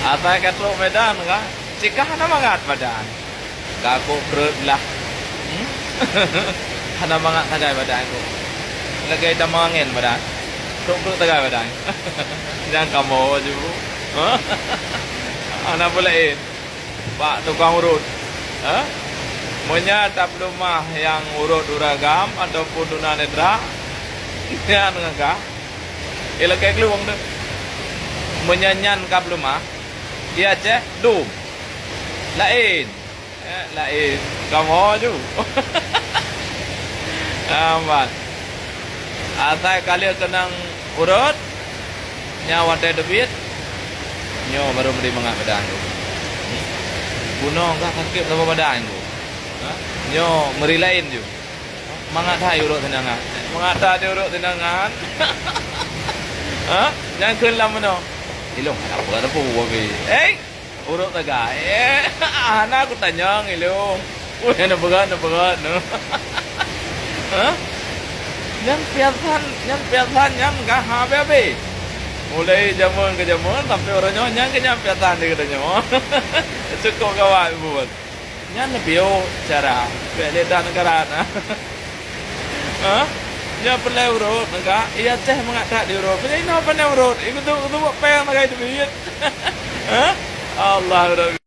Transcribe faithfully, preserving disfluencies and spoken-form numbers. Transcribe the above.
Asai ka trok Medan ka, cit ka hana mangat badan. Ka kok kreuet lah. Hmm? Hana mangat sagai badan kok. Lagèe tamong angén badan. Trok kreuet sagai badan. Nyang kamoe ju. Hana peue laén. Bak tukang urot. Ha? Meunyo tapeuleumah nyang urot ureueng agam ataupun tunanetra, nyan ngon ka. Ilakèe geuluwang tu. Meunyo nyan ka peuleumah, di Aceh dum. Laén. Eh, laén. Kamoe ju. Aman. Asai ka lheueh keunong urot, nyan watèe teubiet, nyoe barô meuri mangat badan. Bunoe ka sakét saboh badan. Ha? Nyoe meuri laén ju. Mangat hai urot sinangan. Mangat hai urot sinangan. Ha? Nyang kheun lam meunoe. Ilôn hana peugah teupeu wabi. Eh, urot sagai. Eh, hana kutanyong ilôn. Weh, na peugah, na peugah, na. Ha? Nyan piasan, nyan piasan nyan ka habéh-habéh. Mulai jameun ke jameun sampai uroe nyoe nyan ke nyan piasan di geutanyoe. Cukôp gawat buet. Nyan neupiyôh cara. Bèk lé that neugara na. Ha? Nyan peureulèe urot, neugak. Iya teh mangat that di urot. Peureulèe inoe pane urot. Ikeutu, ikeutu buet péng sagai teubiet. Ha? Allah Rabbi.